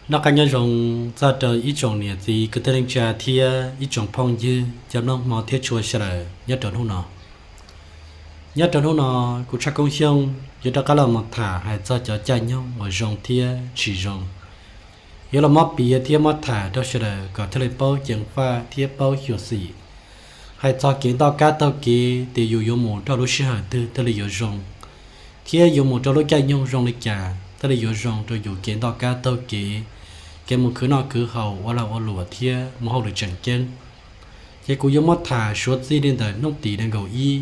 Noj qab nyob zoo txog rau ib tsoom niam txiv kwv tij neej tsa thiab ib tsoom phooj ywg cov mloog hmov thiab tshua sawv daws nyob rau hnub no. Nyob rau hnub no, kuv Tshaj Koob Xyooj yuav rov qab los mus tham hais txog cov caij nyoog uas zoo thiab tsis zoo. Yuav los muab piav thiab muab tham rau sawv daws kom thiaj li paub ceev faj thiab paub xyuam xim hais txog kev ntoj kab taug kev tias yus yuav mus rau lub sij hawm twg thiaj li yuav zoo, thiab yuav mus rau lub caij nyoog zoo li cas thiaj li yuav zoo rau yus kev ntoj kab taug kev, kev mus khwv noj khwv haus, ua lag ua luam thiab mus hauj lwm tseem ceeb. Ces kuv yuav muab tham suav txij li ntawm hnub tim nees nkaum ib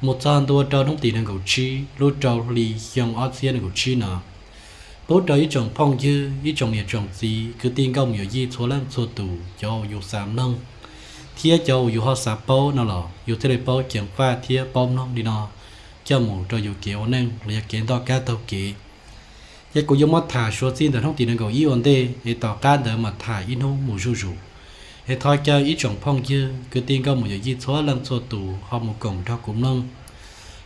mus txog ntua rau hnub tim nees nkaum tsib lub rau hli xyoo ob txhiab nees nkaum tsib no, pub rau ib tsoom phooj ywg, ib tsoom niam tsoom txiv, kwv tij nkauj muam yawm yij txhua leej txhua tus, cov uas yus xav mloog thiab cov uas yus ho xav paub no los yus thiaj li paub ceev faj thiab paub mloog li no, coj mus rau yus kev ua neej los yog kev ntoj kab taug kev. Ces kuv yuav muab tham suav txij ntawm hnub tim nees nkaum ib ua ntej es tom qab ntawd mas tham ib hnub mus zuj zus. Es thov caw ib tsoom phooj ywg, kwv tij nkauj muam yawm yij txhua leej txhua tus ho mus koom nrog kuv mloog,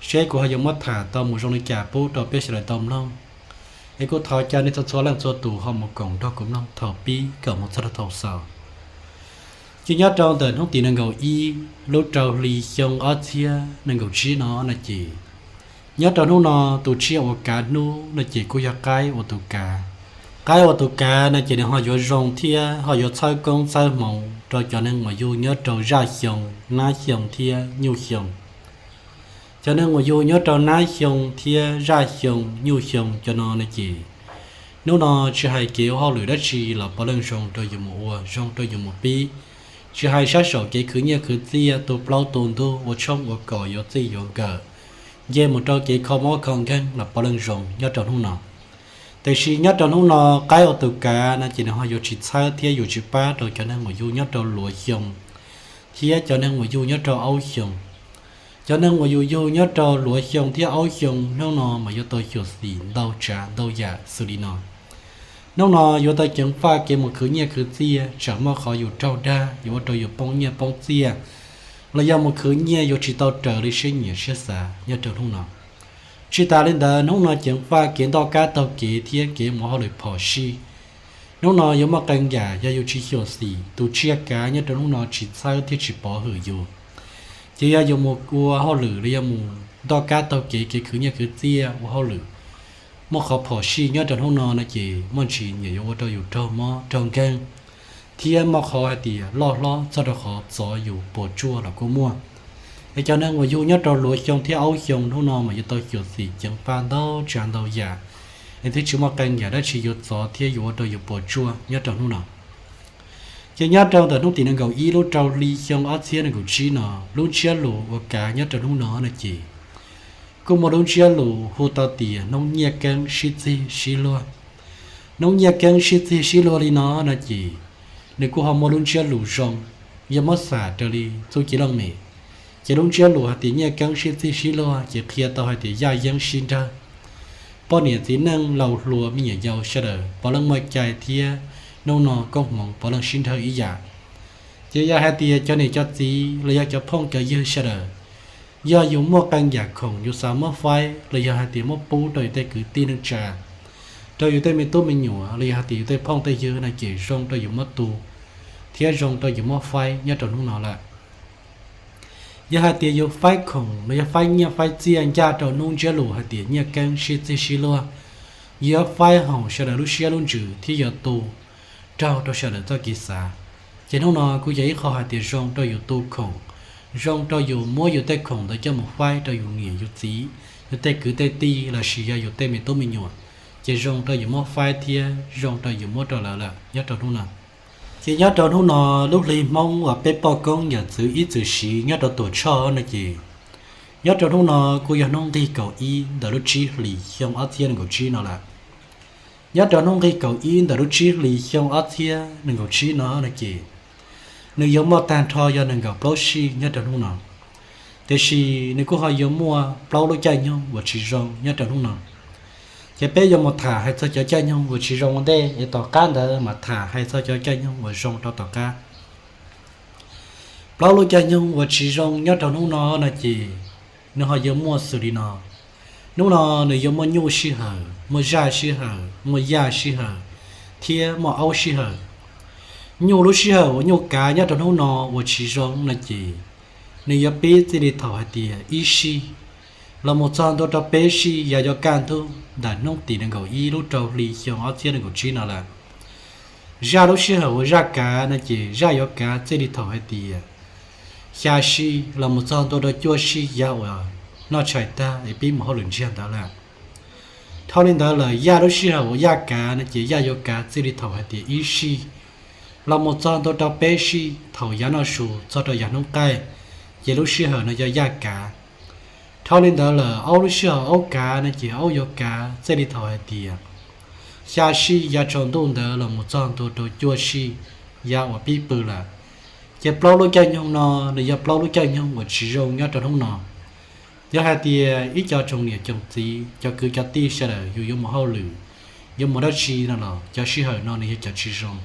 seb kuv ho yuav muab tham tau mus zoo li cas pub rau peb sawv daws tau mloog. Es kuv thov caw nej txhua txhua leej txhua tus ho mus koom nrog kuv mloog thaum pib kom mus txog rau thaum xaus. Ces nyob rau ntawm hnub tim nees nkaum ib lub rau hli xyoo ob txhiab nees nkaum tsib no no ces, nyob rau hnub no tus tsiaj uas kav hnub no ces kuj yog qaib ua tus kav. Qaib ua tus kav no ces nws ho yuav zoo thiab ho yuav txhawb koob txhawb hmoov rau cov neeg uas yug nyob rau zaj xyoo, nab xyoo thiab nyuj xyoo. Cov neeg uas yug nyob rau nab xyoo thiab zaj xyoo, nyuj xyoo cov no no ces, hnub no tsis hais kev ua hauj lwm dab tsi los puav leej zoo rau yus mus ua, zoo rau yus mus pib. Tsis hais sab saum kev khwv nyiaj khwv txiaj, tu plaub tu ntug, ua tshoob ua kos, yuav txij yuav nkawm, nce mus rau kev kho mob kho nkeeg los puav leej zoo nyob rau hnub no. Tiam sis nyob rau hnub no, qaib ua tus kav no ces nws ho yuav tsis txhawb thiab yuav tsis pab rau cov neeg uas yug nyob rau luav xyoo thiab cov neeg uas yug nyob rau aub xyoo. Cov neeg uas yus yug nyob rau luav xyoo thiab aub xyoo hnub no mas yuav tau xyuam xim ntau tsav ntau yam xws li no. Hnub no yuav tau ceev faj kev mus khwv nyiaj khwv txiaj, tsam muaj qhov yus raug dag yuav ua rau yus poob nyiaj poob txiaj, los yog mus khwv nyiaj yuav tsis tau raws li siab nyiam siab xav nyob rau hnub no. Tsis tas li ntawd, hnub no ceev faj kev ntoj kab taug kev thiab kev mus hauj lwm phom sij. Hnub no yuav muaj qee yam yog yus tsis xyuam xim, tus tsiaj kav nyob rau hnub no tsis txhawb thiab tsis pov hwm yus, ces yog yus mus ua hauj lwm los yog mus ntoj kab taug kev, kev khwv nyiaj khwv txiaj, ua hauj lwm, muaj qhov phom sij nyob rau hnub no no ces muaj ntsis nyiam yuav ua rau yus raug mob raug nkeeg, thiab muaj qhov hais tias loj hlob txog rau qhov txov yus puas tsuaj los kuj muaj. Es cov neeg uas yug nyob rau luav xyoo thiab aub xyoo hnub no mas yuav tau xyuam xim ceev faj ntau tsav ntau yam, es thiaj tsis muaj qee yam dab tsi yuav txov thiab yuav ua rau yus puas tsuaj nyob rau hnub no. Ces nyob rau ntawm hnub tim nees nkaum ib lub rau hli xyoo ob txhiab nees nkaum tsib no, lub ntsiab lus uas kav nyob rau hnub no no ces, kuj muaj lub ntsiab lus hu tau tias hnub nyiaj keeb sib txig sib luag. Hnub nyiaj keeb sib txig sib luag li no no ces, nws kuj ho muaj lub ntsiab lus zoo, yog muab xam raws li txuj ci looj mem, ces lub ntsiab lus hais tias nyiaj keeb sib txig sib luag ces qhia tau hais tias yaj yeeb sib nrawg. Poj niam txiv neej laus hluas me nyuam yaus sawv daws puav leej muaj cai thiab hnub no koob hmoov puav leej sib nrawg ib yam. Ces yog hais tias cov niam cov txiv los yog cov phooj cov ywg sawv daws, yog yus muaj qee yam khoom yus xav muab faib los yog hais tias muab pub rau yus tej kwv tij neej tsa, rau yus tej me tub me nyuam los yog hais tias yus tej phooj tej ywg no ces zoo rau yus muab tu thiab zoo rau yus muab faib nyob rau hnub no lawm. Yog hais tias yus faib khoom los yog faib nyiaj faib txiaj ncaj rau hnub ntsiab lus hais tias nyiaj keeb sib txig sib luag, yus yuav faib haum sawv daws lub siab lub ntsws thiab yuav tu raug rau sawv daws txoj kev xav. Ces hnub no kuj yog ib qho hais tias zoo rau yus tu khoom, zoo rau yus muab yus tej khoom ntawd coj mus faib rau yus niam yus txiv, yus tej kwv tej tij lossis yog yus tej me tub me nyuam, ces zoo rau yus muab faib thiab zoo rau yus muab rau lawv lawm nyob rau hnub no. Ces nyob rau hnub no, lub hli Hmoob uas peb poj koob yawm txwv ib txwm siv nyob rau Tuam Tshoj no ces, nyob rau hnub no kuj yog hnub nqig kaum ib ntawm lub tsib hlis xyoo ob txhiab nees nkaum tsib no lawm. Nyob rau hnub nqig kaum ib ntawm lub tsib hlis xyoo ob txhiab nees nkaum tsib no no ces, nws yuav muaj tag nrho yog nees nkaum plaub sij nyob rau hnub no. Tiam sis nws kuj ho yuav muaj plaub lub caij nyoog uas tsis zoo nyob rau hnub no. Ces peb yuav mus tham hais txog cov caij nyoog uas tsis zoo ua ntej es tom qab ntawd mas tham hais txog cov caij nyoog uas zoo rau tom qab. Plaub lub caij nyoog uas tsis zoo nyob rau hnub no no ces, nws ho yuav muaj xws li no. Hnub no nws yuav muaj nyuj sij hawm, muaj zaj sij hawm, muaj yaj sij hawm, thiab muaj aub sij hawm. Nyuj lub sij hawm uas nyuj kav nyob rau hnub no uas tsis zoo no ces nws yuav pib txij li thaum hais tias ib sij los mus txog ntua rau peb sij, yog yuav kaj ntug ntawm hnub tim nees nkaum ib lub rau hli xyoo ob txhiab nees nkaum tsib no lawm. Zaj lub sij hawm uas zaj kav no ces zaj yuav kav txij li thaum hais tias xya sij los mus txog ntua rau cuaj sij, yog uas noj tshais tag es pib mus hauj lwm ntsiag ntawd lawm. Dhau li ntawd lawm, yaj lub sij hawm uas yaj kav no ces yaj yuav kav txij li thaum hais tias ib sij los mus txog ntua rau peb sij, thaum yav noj su txog rau yav hnub qaij, ces lub sij hawm no yog yaj kav. Dhau li ntawd lawm, aub lub sij hawm aub kav no ces aub yuav kav txij li thaum hais tias xya sij yav tsaus ntuj ntawd los mus txog ntua rau cuaj sij yav uas pib pw lawm. Ces plaub lub caij nyoog no nws yog plaub lub caij nyoog uas tsis zoo nyob rau hnub no. Yog hais tias ib co tsoom niam tsoom txiv, cov kwv cov tij sawv daws yus yuav mus hauj lwm, yuav mus dab tsi no los cov sij hawm no nws yog cov tsis zoo.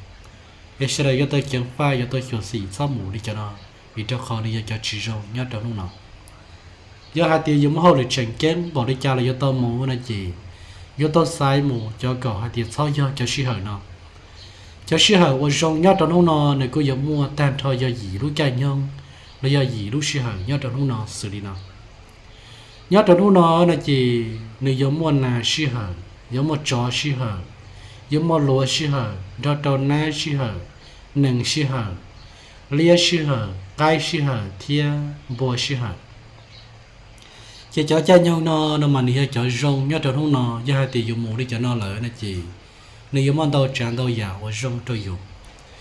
Es sawv daws yuav tau ceev faj, yuav tau xyuam xim txhob mus li cov no, vim rau qhov nws yog cov tsis zoo nyob rau hnub no. Yog hais tias yus muaj hauj lwm tseem ceeb npaum li cas los yuav tau mus no ces yuav tau xaiv mus cov kom hais tias txhob yog cov sij hawm no. Cov sij hawm uas zoo nyob rau hnub no nws kuj yuav muaj tag nrho yog yim lub caij nyoog los yog yim lub sij hawm nyob rau hnub no xws li no. Nyob rau hnub no no ces nws yuav muaj nas sij hawm, yuav muaj tsov sij hawm, yuav muaj luav sij hawm, nrog rau nab sij hawm, nees sij hawm, liab sij hawm, qaib sij hawm thiab npua sij hawm. Ces cov caij nyoog no no mas nws yog cov zoo nyob rau hnub no. Yog hais tias yus mus li cov no lawm no ces nws yuav muaj ntau tsav ntau yam uas zoo rau yus.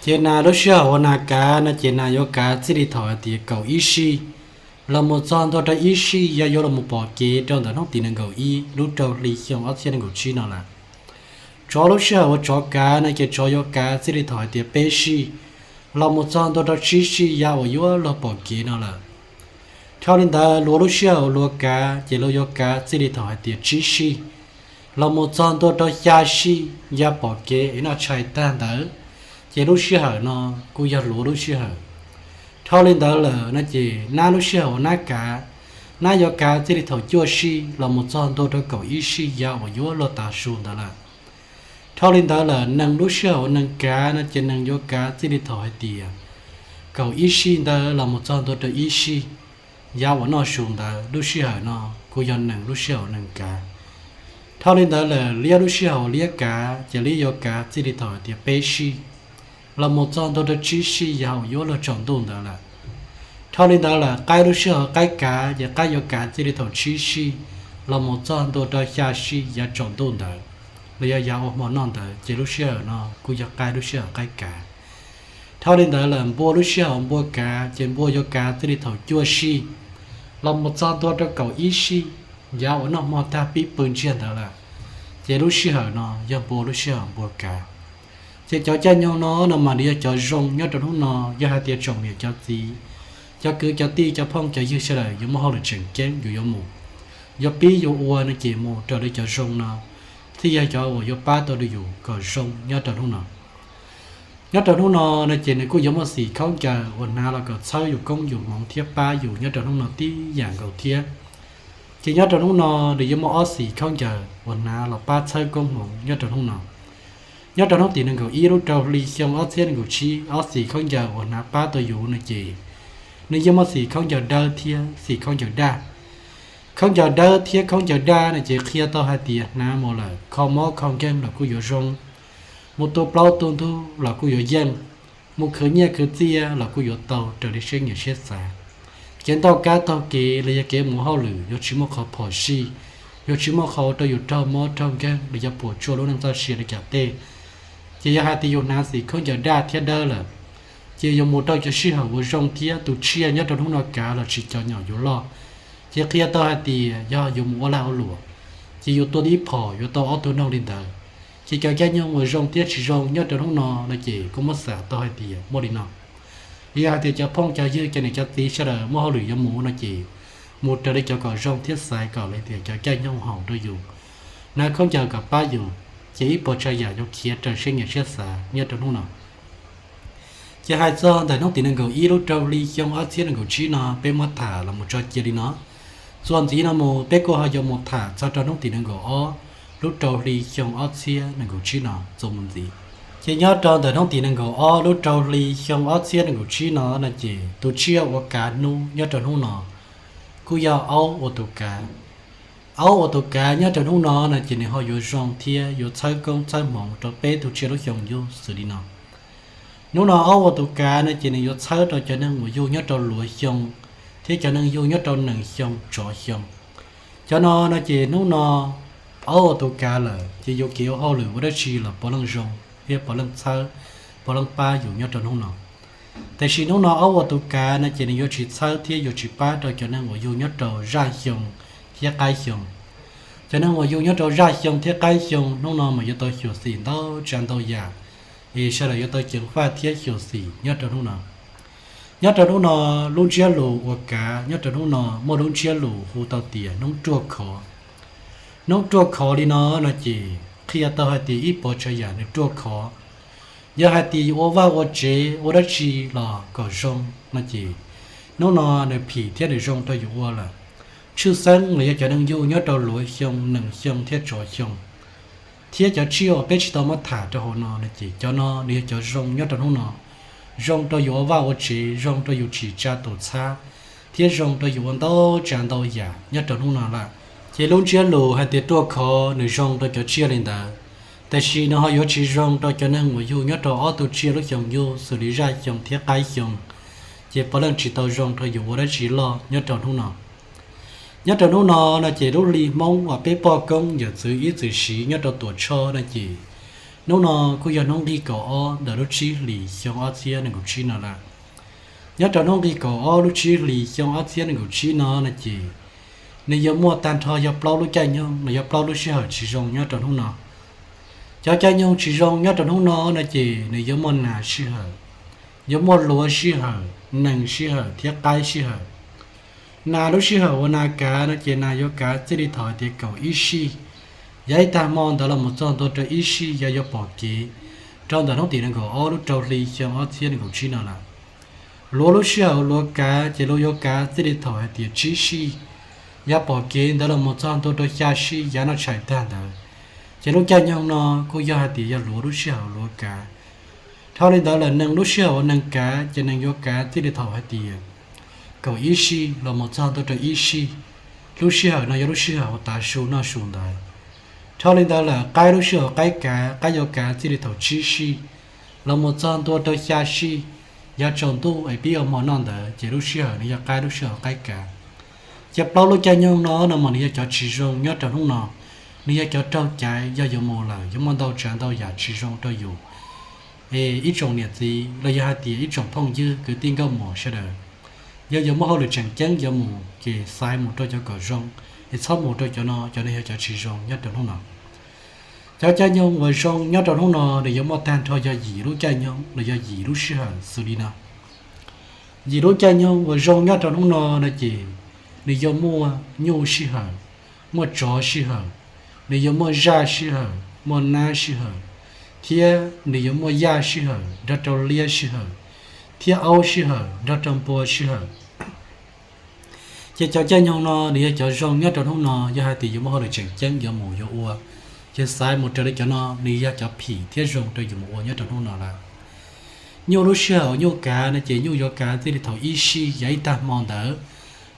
Ces nas lub sij hawm uas nas kav no ces nas yuav kav txij li thaum hais tias kaum ib sij los mus txog ntua rau ib sij yav yuav los pom kev rau ntawm hnub tim nees nkaum ib lub rau hli xyoo ob txhiab nees nkaum tsib no lawm. Tsov lub sij hawm uas tsov kav no ces tsov yuav kav txij li thaum hais tias peb sij los mus txog ntua rau tsib sij yav uas yuav luag pom kev no lawm. Dhau li ntawd, luav lub sij hawm uas luav kav ces luav yuav kav txij li thaum hais tias tsib sij los mus txog ntua rau xya sij yav pom kev es noj tshais tag ntawd, ces lub sij hawm no kuj yog luav lub sij hawm. Dhau li ntawd lawm no ces nab lub sij hawm uas nab kav, nab yuav kav txij li thaum cuaj sij los mus txog ntua rau kaum ib sij yav uas yuav luag tav su ntawd lawm. Dhau li ntawd lawm, nees lub sij hawm uas nees kav no ces nees yuav kav txij li thaum hais tias kaum ib sij ntawd los mus txog ntua rau ib sij yav uas noj su ntawd, lub sij hawm no kuj yog nees lub sij hawm uas nees kav. Dhau li ntawd lawm, liab lub sij hawm uas liab kav ces liab yuav kav txij li thaum hais tias peb sij los mus txog ntua rau tsib sij yav uas yuav luag tsaus ntuj ntawd lawm. Dhau li ntawd lawm, qaib lub sij hawm qaib kav ces qaib yuav kav txij li thaum tsib sij los mus txog ntua rau xya sij yav tsaus ntuj ntawd, los yog yav ua hmo noj ntawd, ces lub sij hawm no kuj yog qaib lub sij hawm qaib kav. Dhau li ntawd lawm, npua lub sij hawm npua kav ces npua yuav kav txij li thaum cuaj sij los mus txog ntua rau kaum ib sij yav uas noj hmo tag pib pw ntsiag ntawd lawm, ces lub sij hawm no yog npua lub sij hawm npua kav. Ces cov caij nyoog no no mas nws yog cov zoo nyob rau hnub no. Yog hais tias tsoom niam cov txiv, cov kwv cov tij, cov phooj cov ywg sawv daws yuav muaj hauj lwm tseem ceeb yus yuav mus, yuav pib yuav ua no ces mus raws li cov zoo no, thiaj yog cov uas yuav pab tau rau yus kom zoo nyob rau hnub no. Nyob rau hnub no no ces nws kuj yuav muaj xim khaub ncaws uas hnav los kom txhawb yus koob yus hmoov thiab pab yus nyob rau hnub no tib yam nkaus thiab. Ces nyob rau hnub no nws yuav muaj ob xim khaub ncaws uas hnav los pab txhawb koob hmoov nyob rau hnub no. Nyob rau hnub tim nees nkaum ib lub rau hli xyoo ob txhiab nees nkaum tsib, ob xim khaub ncaws uas hnav pab tau yus no ces nws yeej muaj xim khaub ncaws dawb thiab xim khaub ncaws daj. Khaub ncaws dawb thiab khaub ncaws daj no ces qhia tau hais tias hnav mus lawm kho mob kho nkeeg los kuj yuav zoo, mus tu plaub tu ntug los kuj yuav yeej, mus khwv nyiaj khwv txiaj los kuj yuav tau raws li siab nyiam siab xav. Kev ntaug kab taug kev los yog kev mus hauj lwm yuav tsis muaj qhov phom sij, yuav tsis muaj qhov ua rau yus raug mob raug nkeeg los yog puas tsuaj lub neej txoj sia li cas tej. Ces yog hais tias yus hnav xim khaub ncaws daj thiab dawb lawm, ces yuav mus rau cov sij hawm uas zoo thiab tus tsiaj nyob rau hnub no kav los tsis cov nyom yus loj. Ces qhia tau hais tias yog yus mus ua lag ua luam, ces yus tua tib phom yuav tau ob tug noog li ntawd. Ces cov caij nyoog uas zoo thiab tsis zoo nyob rau hnub no no ces kuj muab xam tau hais tias muaj li no. Yog hais tias cov phooj cov ywg, cov niam cov txiv sawv daws muaj hauj lwm yuav mus no ces mus raws li cov kom zoo thiab xaiv kom li tias cov caij nyoog haum rau yus, hnav khaub ncaws kom pab yus, ces ib puas tsav yam yuav khiav raws siab nyiam siab xav nyob rau hnub no. Ces hais txog ntawm hnub tim nees nkaum ib lub rau hli xyoo ob txhiab nees nkaum tsib no peb muab tham los mus tso cia li no. Txuas ntxiv no mus peb kuj ho yuav mus tham txog rau hnub tim nees nkaum ob lub rau hli xyoo ob txhiab nees nkaum tsib no txuas mus ntxiv. Ces nyob rau ntawm hnub tim nees nkaum ob lub rau hli xyoo ob txhiab nees nkaum tsib no no ces tus tsiaj ua kav hnub nyob rau hnub no kuj yog aub ua tus kav. Aub ua tus kav nyob rau hnub no no ces nws ho yuav zoo thiab yuav txhawb koob txhawb hmoov rau peb tug tsiaj lub xyoo yug xws li no. Hnub no aub ua tus kav no ces nws yuav txhawb rau cov neeg uas yug nyob rau luav xyoo thiab cov neeg yug nyob rau nees xyoo tsov xyoo. Cov no no ces hnub no aub ua tus kav lawm ces yuav kev ua hauj lwm ua dab tsi los puav leej zoo thiab puav leej txhawb, puav leej pab yus nyob rau hnub no. Tiam sis hnub no aub ua tus kav no ces nws yuav tsis txhawb thiab yuav tsis pab rau cov neeg uas yug nyob rau zaj xyoo thiab qaib xyoo. Cov neeg uas yug nyob rau zaj xyoo thiab qaib xyoo hnub no mas yuav tau xyuam xim ntau tsav ntau yam, es sawv daws yuav tau ceev faj thiab xyuam xim nyob rau hnub no. Nyob rau hnub no lub ntsiab lus ua kav nyob rau hnub no muaj lub ntsiab lus hu tau tias hnub ruaj khov. Hnub ruaj khov li no no ces qhia tau hais tias ib puas tsav yam nws ruaj khov. Yog hais tias yus ua vaj ua tsev ua dab tsi los kom zoo no ces hnub no nws phim thiab nws zoo rau yus ua lawm. Tshwj xeeb los yog cov neeg yug nyob rau luav xyoo, nees xyoo thiab tsov xyoo, thiab cov tsiaj uas peb tsis tau muab tham rau hauv no no ces cov no nws yog cov zoo nyob rau hnub no, zoo rau yus ua vaj ua tsev, zoo rau yus tsim tsa tus txhab, thiab zoo rau yus ua ntau tsav ntau yam nyob rau hnub no lawm. Ces lub ntsiab lus hais tias ruaj khov nws zoo rau cov tsiaj li ntawd, tiam sis nws ho yuav tsis zoo rau cov neeg uas yug nyob rau ob tug tsiaj lub xyoo yug xws li zaj xyoo thiab qaib xyoo, ces puav leej tsis tau zoo rau yus ua dab tsi loj nyob rau hnub no. Nyob rau hnub no no ces lub hli Hmoob uas peb poj koob yawm txwv ib txwm siv nyob rau Tuam Tshoj no ces hnub no kuj yog hnub nqig kaum ob ntawm lub tsib hlis xyoo ob txhiab nees nkaum tsib no lawm. Nyob rau hnub nqig kaum ob lub tsib hlis xyoo ob txhiab nees nkaum tsib no no ces nws yuav muaj tag nrho yog plaub lub caij nyoog los yog plaub lub sij hawm tsis zoo nyob rau hnub no. Cov caij nyoog tsis zoo nyob rau hnub no no ces nws yuav muaj nas sij hawm, yuav muaj luav sij hawm, nees sij hawm thiab qaib sij hawm. Nas lub sij hawm uas nas kav no ces nas yuav kav txij li thaum hais tias kaum ib sij, yav ib tag hmo ntawd los mus txog ntua rau ib sij yog yuav pom kev rau ntawm hnub tim nees nkaum ob lub rau hli xyoo ob txhiab nees nkaum tsib no lawm. Luav lub sij hawm luav kav ces luav yuav kav txij li thaum hais tias tsib sij, yav pom kev ntawd los mus txog ntua rau xya sij yav noj tshais tag ntawd. Ces lub caij nyoog no kuj yog hais tias yog luav lub sij hawm luav kav. Dhau li ntawd lawm nees lub sij hawm uas nees kav ces nees yuav kav txij li thaum hais tias kaum ib sij los mus txog ntua rau ib sij. Lub sij hawm no yog lub sij hawm uas tav su noj su ntawd. Dhau li ntawd lawm qaib lub sij hawm qaib kav, qaib yuav kav txij li thaum tsib sij los mus txog ntua rau xya sij yav tsaus ntuj es pib ua hmo noj ntawd ces lub sij hawm nws yog qaib lub sij hawm qaib kav. Ces plaub lub caij nyoog no no mas nws yog cov tsis zoo nyob rau hnub no, nws yog cov raug caiv yog yuav mus lawm yuav muaj ntau tsav ntau yam tsis zoo rau yus. Es ib tsoom niam txiv los yog hais tias ib tsoom phooj ywg kwv tij nkauj muam sawv daws, yog yuav muaj hauj lwm tseem ceeb yuav mus ces xaiv mus rau cov kom zoo, es txhob mus rau cov no, cov no yog cov tsis zoo nyob rau hnub no. Cov caij nyoog uas zoo nyob rau hnub no nws yuav muaj tag nrho yog yim lub caij nyoog los yog yim lub sij hawm xws li no. Yim lub caij nyoog uas zoo nyob rau hnub no no ces nws yuav muaj nyuj sij hawm, muaj tsov sij hawm, nws yuav muaj zaj sij hawm, muaj nab sij hawm, thiab nws yuav muaj yaj sij hawm nrog rau liab sij hawm, thiab aub sij hawm nrog rau npua sij hawm. Ces cov caij nyoog no nws yog cov zoo nyob rau hnub no, yog hais tias yuav muaj hauj lwm tseem ceeb yuav mus yuav ua, ces xaiv mus raws li cov no nws yog cov phim thiab zoo rau yus mus ua nyob rau hnub no lawm. Nyuj lub sij hawm nyuj kav no ces nyuj yuav kav txij li thaum ib sij yav ib tag hmo ntawd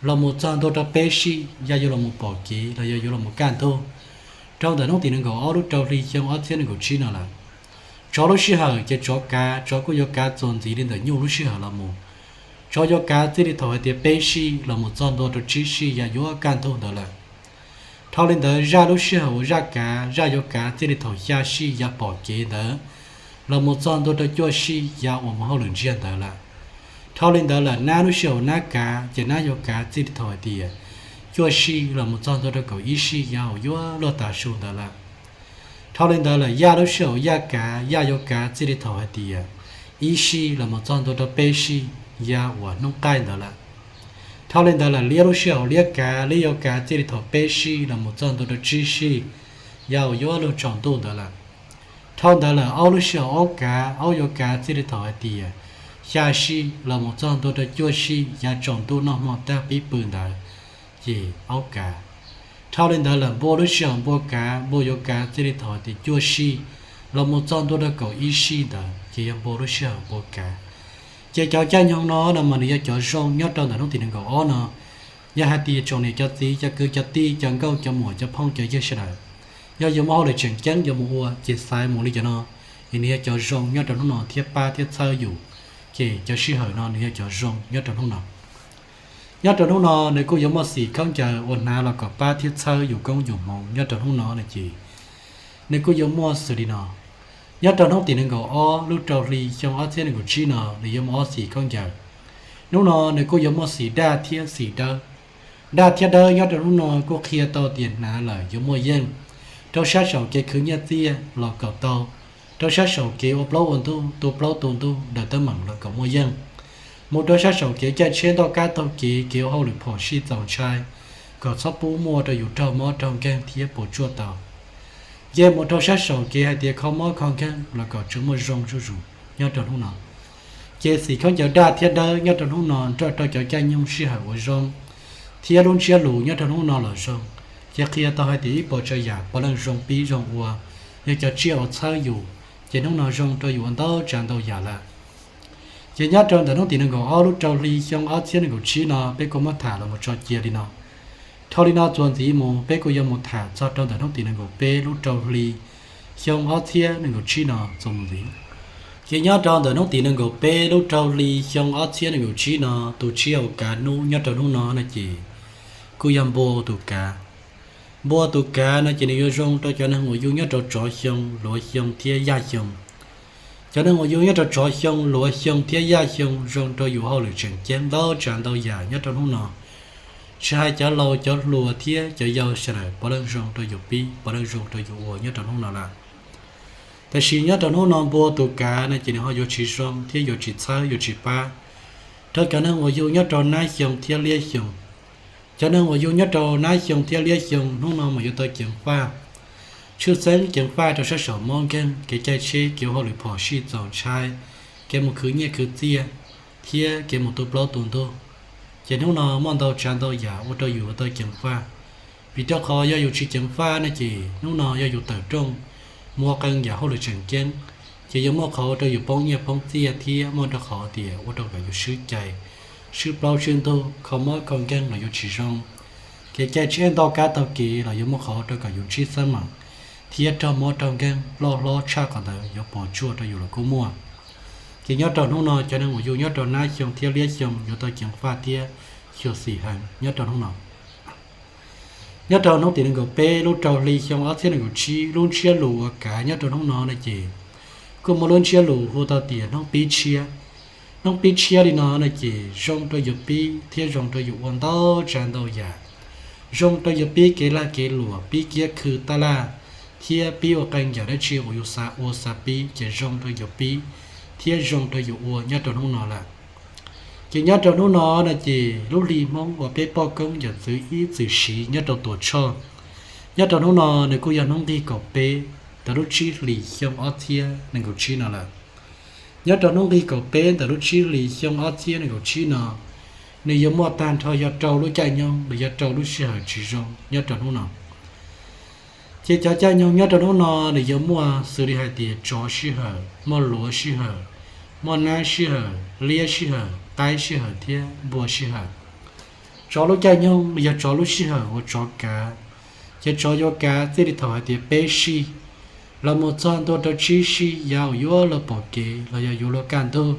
los mus txog ntua rau peb sij yav yuav los mus pom kev los yog yuav los mus kaj ntug, rau ntawm hnub tim nees nkaum ob lub rau hli xyoo ob txhiab nees nkaum tsib no lawm. Tsov lub sij hawm ces tsov kav, tsov kuj yuav kav txuas ntxiv li ntawm nyuj lub sij hawm los mus. Tsov yuav kav txij li thaum hais tias peb sij los mus txog ntua rau tsib sij yav yuav kaj ntug ntawd lawm. Dhau li ntawd zaj lub sij hawm uas zaj kav, zaj yuav kav txij li thaum xya sij yav pom kev ntawd los mus txog ntua rau cuaj sij yav uas mus hauj lwm ntsiag ntawd lawm. Dhau li ntawd lawm nab lub sij hawm uas nab kav ces nab yuav kav txij li thaum hais tias cuaj sij los mus txog ntua rau kaum ib sij yav uas yuav luag tav su ntawd lawm. Dhau li ntawd lawm yaj lub sij hawm uas yaj kav, yaj yuav kav txij li thaum hais tias ib sij los mus txog ntua rau peb sij yav uas hnub qaij ntawd lawm. Dhau li ntawd lawm liab lub sij hawm uas liab kav, liab yuav kav txij li thaum peb sij los mus txog ntua rau tsib sij yav uas yuav luag tsaus ntuj ntawd lawm. Dhau ntawd lawm aub lub sij hawm aub kav, aub yuav kav txij li thaum hais tias xya sij los mus txog ntua rau cuaj sij yav tsaus ntuj noj hmo tag pib pw ntawd, ces aub kav. Dhau li ntawd lawm npua lub sij hawm npua kav, npua yuav kav txij li thaum hais tias cuaj sij los mus txog ntua rau kaum ib sij ntawd ces yog npua lub sij hawm npua kav. Ces cov caij nyoog no no mas nws yog cov zoo nyob rau ntawm hnub tim nees nkaum ob no. Yog hais tias tsoom niam cov txiv cov kwv cov tij cov nkauj cov muam cov phooj cov ywg sawv daws, yog yuav muaj hauj lwm tseem ceeb yuav mus ua ces xaiv mus li cov no, es nws yog cov zoo nyob rau hnub no thiab pab thiab txhawb yus. Ces cov sij hawm no nws yog cov zoo nyob rau hnub no. Nyob rau hnub no nws kuj yuav muaj xim khaub ncaws uas hnav los kom pab thiab txhawb yus koob yus hmoov nyob rau hnub no no ces nws kuj yuav muaj xws li no. Nyob rau hnub tim nees nkaum ob lub rau hli xyoo ob txhiab nees nkaum tsib no nws yuav muaj ob xim khaub ncaws. Hnub no nws kuj yuav muaj xim daj thiab xim dawb. Daj thiab dawb nyob rau hnub no kuj qhia tau tias hnav lawm yuav muaj yeej. Rau sab saum kev khwv nyiaj txiaj los kom tau, rau sab saum kev ua plaub ua ntug, tu plaub tu ntug daws teeb meem los kom muaj yeej. Mus rau sab saum kev caij tsheb ntoj kab taug kev, kev ua hauj lwm phom sij txaus ntshai, kom txhob pub muaj rau yus raug mob raug nkeeg thiab puas tsuaj tau. Nce mus rau sab saum kev hais tias kho mob kho nkeeg los kom tsuas muaj zoo zuj zus nyob rau hnub no. Ces xim khaub ncaws daj thiab dawb nyob rau hnub no nrog rau cov caij nyoog sij hawm uas zoo thiab lub ntsiab lus nyob rau hnub no los zoo, ces qhia tau hais tias ib puas tsav yam puav leej zoo pib zoo ua, yog cov tsiaj uas txhawb yus, ces hnub no zoo rau yus ua ntau tsav ntau yam lawm. Ces nyob rau ntawm hnub tim nees nkaum ob lub rau hli xyoo ob txhiab nees nkaum tsib no peb kuj muab tham los mus tso cia li no. Dhau li no txuas ntxiv mus peb kuj yuav mus tham txog rau ntawm hnub tim nees nkaum peb lub rau hli xyoo ob txhiab nees nkaum tsib no txuas mus ntxiv. Ces nyob rau ntawm hnub tim nees nkaum peb lub rau hli xyoo ob txhiab nees nkaum tsib no, tus tsiaj uas kav hnub nyob rau hnub no no ces kuj yog npua tus kav. Npua tus kav no ces nws yuav zoo rau cov neeg uas yug nyob rau tsov xyoo, luav xyoo thiab yaj xyoo. Cov neeg uas yug nyob rau tsov xyoo, luav xyoo thiab yaj xyoo zoo rau yus hauj lwm tseem ceeb ntau tsav ntau yam nyob rau hnub no. Tsis hais cov laus cov hluas thiab cov yau sawv daws puav leej zoo rau yus pib, puav leej zoo rau yus ua nyob rau hnub no lawm. Tab sis nyob rau hnub no npua tus kav no ces nws ho yuav tsis zoo thiab yuav tsis txhawb yuav tsis pab rau cov neeg uas yug nyob rau nab xyoo thiab liab xyoo. Cov neeg uas yug nyob rau nab xyoo thiab liab xyoo hnub no mas yuav tau ceev faj, tshwj xeeb ceev faj rau sab saum mob nkeeg, kev caij tsheb, kev ua hauj lwm phom sij txaus ntshai, kev mus khwv nyiaj khwv txiaj, thiab kev mus tu plaub tu ntug. Ces hnub no muaj ntau tsav ntau yam ua rau yus yuav tau ceev faj. Vim rau qhov yog yus tsis ceev faj no ces hnub no yog yus tawm rooj mus ua qee yam hauj lwm tseem ceeb, ces yuav muaj qhov ua rau yus poob nyiaj poob txiaj thiab muaj rau qhov tias ua rau kom yus swb cai, swb plaub swb ntug, kho mob kho nkeeg los yuav tsis zoo. Kev caij tsheb ntoj kab taug kev los yuav muaj qhov ua rau kom yus ntsib xab meem thiab raug mob raug nkeeg, loj hlob tshaj qhov ntawd yuav puas tsuaj rau yus los kuj muaj. Ces nyob rau hnub no cov neeg uas yug nyob rau nab xyoo thiab liab xyoo yuav tau ceev faj thiab xyuam xim heev nyob rau hnub no. Nyob rau hnub tim nees nkaum peb lub rau hli xyoo ob txhiab nees nkaum tsib, lub ntsiab lus uas kav nyob rau hnub no no ces kuj muaj lub ntsiab lus hu tau tias hnub pib tshiab. Hnub pib tshiab li no no ces zoo rau yus pib thiab zoo rau yus ua ntau tsav ntau yam. Zoo rau yus pib kev lag kev luam, pib kiab khw taj laj, thiab pib ua qee yam dab tsi uas yus xav ua xav pib ces zoo rau yus pib thiab zoo rau yus ua nyob rau hnub no lawm. Ces nyob rau hnub no no ces lub hli Hmoob uas peb poj koob yawm txwv ib txwm siv nyob rau Tuam Tshoj, nyob rau hnub no nws kuj yog hnub nqig kaum peb ntawm lub tsib hlis xyoo ob txhiab nees nkaum tsib no lawm. Nyob rau hnub nqig kaum peb ntawm lub tsib hlis xyoo ob txhiab nees nkaum tsib no, nws yuav muaj tag nrho yog rau lub caij nyoog los yog rau lub sij hawm tsis zoo nyob rau hnub no. Ces cov caij nyoog nyob rau hnub no nws yuav muaj xws li hais tias tsov sij hawm, muaj luav sij hawm, muaj nab sij hawm, liab sij hawm, qaib sij hawm thiab npua sij hawm. Tsov lub caij nyoog yog tsov lub sij hawm uas tsov kav, ces tsov yuav kav txij li thaum hais tias peb sij los mus txog ntua rau tsib sij yav uas yuav luag pom kev los yog yuav luag kaj ntug,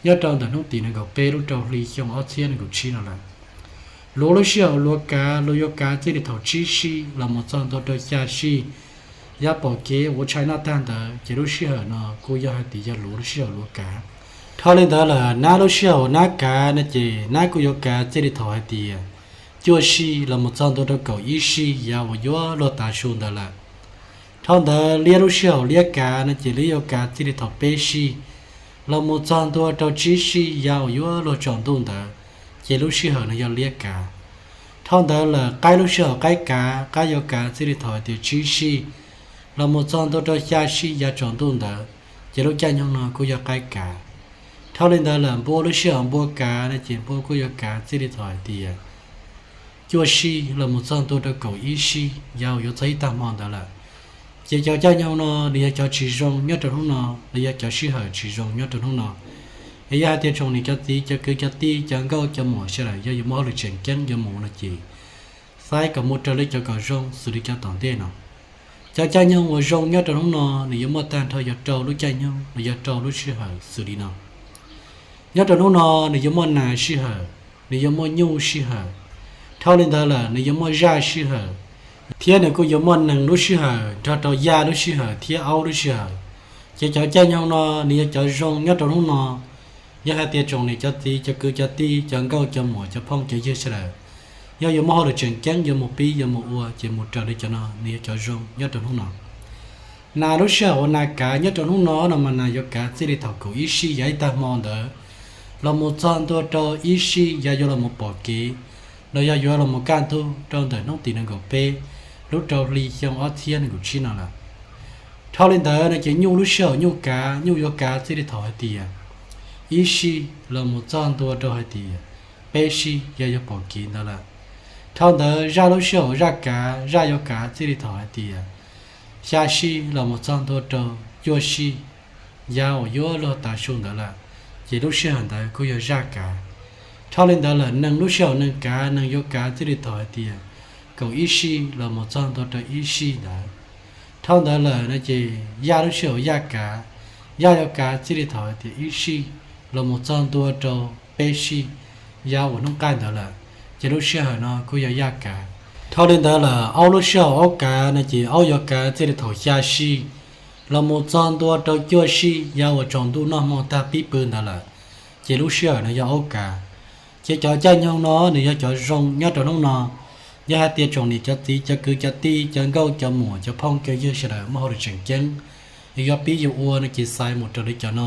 nyob rau ntawm hnub tim nees nkaum peb lub rau hli xyoo ob txhiab nees nkaum tsib no lawm. Luav lub sij hawm luav kav, luav yuav kav txij li thaum tsib sij los mus txog ntua rau xya sij yav pom kev uas tshais noj tag ntawd, ces lub sij hawm no kuj yog hais tias yog luav lub sij hawm luav kav. Dhau li ntawd lawm nab lub sij hawm nab kav no ces nab kuj yuav kav txij li thaum hais tias cuaj sij los mus txog ntua rau kaum ib sij yav uas yuav luag tav su ntawd lawm. Dhau ntawd liab lub sij hawm liab kav no ces liab yuav kav txij li thaum peb sij los mus txog ntua rau tsib sij yav uas yuav luag tsaus ntuj ntawd, ces lub sij hawm no yog liab kav. Dhau ntawd lawm qaib lub sij hawm qaib kav, qaib yuav kav txij li thaum hais tias tsib sij los mus txog ntua rau xya sij yav tsaus ntuj ntawd, ces lub caij nyoog no kuj yog qaib kav. Dhau li ntawd lawm npua lub sij hawm npua kav no ces npua kuj yuav kav txij li thaum hais tias cuaj sij los mus txog ntua rau kaum ib sij yav uas yuav txog ib tag hmo ntawd lawm, Ces cov caij nyoog no nws yog cov tsis zoo nyob rau hnub no, los yog cov sij hawm tsis zoo nyob rau hnub no. Es yog hais tias tsoom niam cov txiv cov kwv cov tij cov nkauj cov muam sawv daws yog yuav muaj hauj lwm tseem ceeb yuav mus no ces xaiv kom mus raws li cov kom zoo xws li cov tom ntej no. Cov caij nyoog uas zoo nyob rau hnub no nws yuav muaj tag nrho yog rau lub caij nyoog los yog rau lub sij hawm xws li no. Nyob rau hnub no nws yuav muaj nas sij hawm, nws yuav muaj nyuj sij hawm. Dhau li ntawd lawm nws yuav muaj zaj sij hawm, thiab nws kuj yuav muaj nees lub sij hawm nrog rau yaj lub sij hawm thiab aub lub sij hawm. Ces cov caij nyoog no nws yog cov zoo nyob rau hnub no. Yog hais tias tsoom niam cov txiv cov kwv cov tij cov nkauj cov muam cov phooj cov ywg sawv daws yog yuav muaj hauj lwm tseem ceeb yuav mus pib yuav mus ua ces mus raws li cov no nws yog cov zoo nyob rau hnub no. Nas lub sij hawm uas nas kav nyob rau hnub no no mas nas yuav kav txij li thaum kaum ib sij yav ib tag hmo ntawd los mus txog ntua rau ib sij yav yuav los mus pom kev, los yog yuav los mus kaj ntug rau ntawm hnub tim nees nkaum peb lub rau hli xyoo ob txhiab nees nkaum tsib no lawm. Dhau li ntawd no ces nyuj lub sij hawm nyuj kav nyuj yuav kav txij li thaum hais tias ib sij los mus txog ntua rau hais tias peb sij yav yuav pom kev ntawd lawm. Dhau ntawd zaj lub sij hawm zaj kav zaj yuav kav txij li thaum hais tias xya sij los mus txog ntua rau cuaj sij yav uas yuav luag tav su ntawd lawm, ces lub sij hawm ntawd kuj yog zaj kav. Dhau li ntawd lawm nees lub sij hawm nees kav nees yuav kav txij li thaum hais tias kaum ib sij los mus txog ntua rau ib sij ntawd. Dhau ntawd lawm no ces yaj lub sij hawm yaj kav, yaj yuav kav txij li thaum hais tias ib sij los mus txog ntua rau peb sij yav uas hnub qaij ntawd lawm, ces lub sij hawm no kuj yog yaj kav. Dhau li ntawd lawm aub lub sij hawm aub kav no ces aub yuav kav txij li thaum xya sij los mus txog ntua rau cuaj sij yav uas tsaus ntuj noj hmo tag pib pw ntawd lawm, ces lub sij hawm no yog aub kav. Ces cov caij nyoog no nws yog cov zoo nyob rau hnub no. Yog hais tias tsoom niam cov txiv cov kwv cov tij cov nkauj cov muam cov phooj cov ywg sawv daws muaj hauj lwm tseem ceeb yuav pib yuav ua no ces xaiv mus raws li cov no